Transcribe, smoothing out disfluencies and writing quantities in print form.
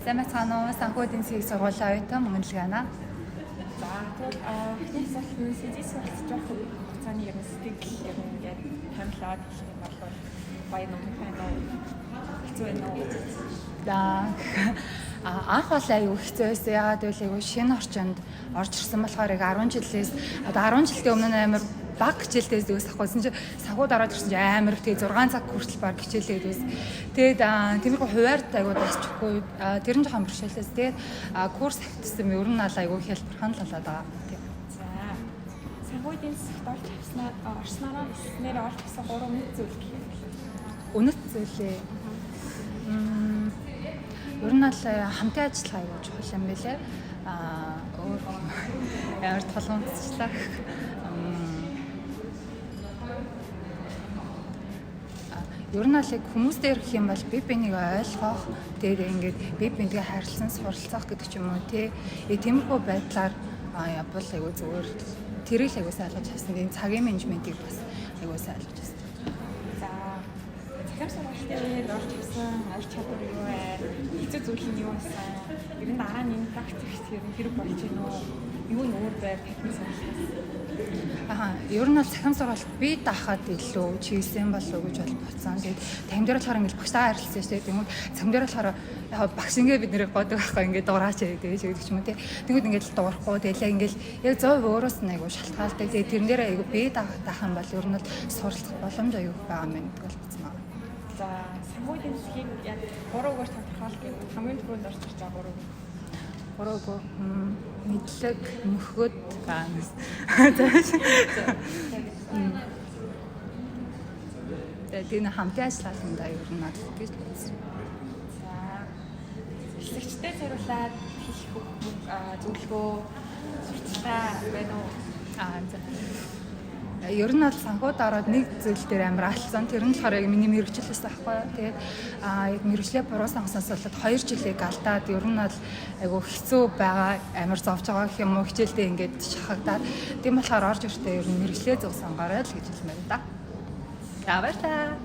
Сайн байцгаана уу? Санхүү эдийн засгийн сургуулийн оюутан Мөнгөлгана. За, тэгвэл эхний асуулт нь CG суралцж байх хугацааны ер нь сэтгэл ер нь ингээд томилоод хэлэх юм бол баян уу, байна уу? Хэцүү байна уу? За, анх бол аюу хэцүү байсан. Яагаад гэвэл аюу шинэ орчинд орж ирсэн болохоор яг 10 жилээс одоо 10 жилийн өмнө амар баг хичээлдээс дэгс авахгүйсэн чи санхуд ороод ирсэн чи амар их, тэгээ 6 цаг хүртэл баг хичээлээд байсан. Тэгээд тиймэрхүү хуваард аягүй дасчихгүй, тэр нь жоохон бэрхшээлээс. Тэгээд курс автсан ер нь аль аягүй хялбархан л болоод байгаа. Тийм. За, санхүү эдийн засагт орж авснаа орснороо эснээр олж авсан 3 үнэт зүйл гэх юм бол? Үнэт зүйлээ. Ер нь аль хамтын ажиллагаа аягүй чухал юм билээ. Өөр ямар толгомцчлаа. Ер нь аль хүмүүс дээр гэх юм бол би бинийг ойлгох, тэгээд ингээд би бинтгээ харилцан суралцах гэдэг ч юм уу, тий. Тиймэрхүү байдлаар явбал айгүй зүгээр, тэрийг л айгүй сайн ойлгож авсан. Тэгээд цагийн менежментийг бас айгүй сайн ойлгож авсан. За, цахим сургалтын олж авсан ур чадвар юу вэ? Хэцүү зүйл нь юу байсан? Ер нь дараа нь энэ практик ер нь хэрэг болж гин үү? Юу нь өөр байв танхимын сургалтаас? Ер нь бол цахим сургалт би даахад илүү чиглэсэн болов уу гэж бол бодсон. Тэгээд танхим дээр болохоор ингээд багштайгаа харилцсан шүү дээ. Тэгмүүд цахим дээр болохоор яг багш ингээд бид нэрийг годог байхгүй, ингээд дуураач гэдэг ч юм уу, тий. Тэгмүүд ингээд л дуурахгүй, тэгээд л ингээд яг 100% өөрөөс нь айгу шалтгаалдаг. Тэгээд тэрэн дээр айгу би даах юм бол ер нь бол суралцах боломж айгу байгаа юм байна гэдэг бол бодсон байна. За, санхүү эдийн засгийг яг 3 үгээр тодорхойлох гэвэл хамгийн түрүүнд орж ирж байгаа 3 үг. 3 үг мэдлэг, мөхөд гэнэ. Тэгээд энэ хамтын ажиллагаанд ер нь надад гэж бодсон. За, элсэгчтэй зориулаад хэлэх үг, зөвлөгөө, сурталчилгаа байна уу? За. Ер нь бол санхуд ороод нэг зүйл дээр амар алдсан. Тэр нь болохоор яг миний мэргэжил байсан байхгүй юу. Тэгээд яг мэргэжлээ буруу сонгосноос болоод 2 жилийг алдаад ер нь бол айгүй хэцүү байгаа, амар зовж байгаа гэх юм уу, хичээлдээ ингээд шахагдаад. Тийм болохоор орж ирэхдээ ер нь мэргэжлээ зөв сонгоорой л гэж хэлмээр да. За, баярлалаа.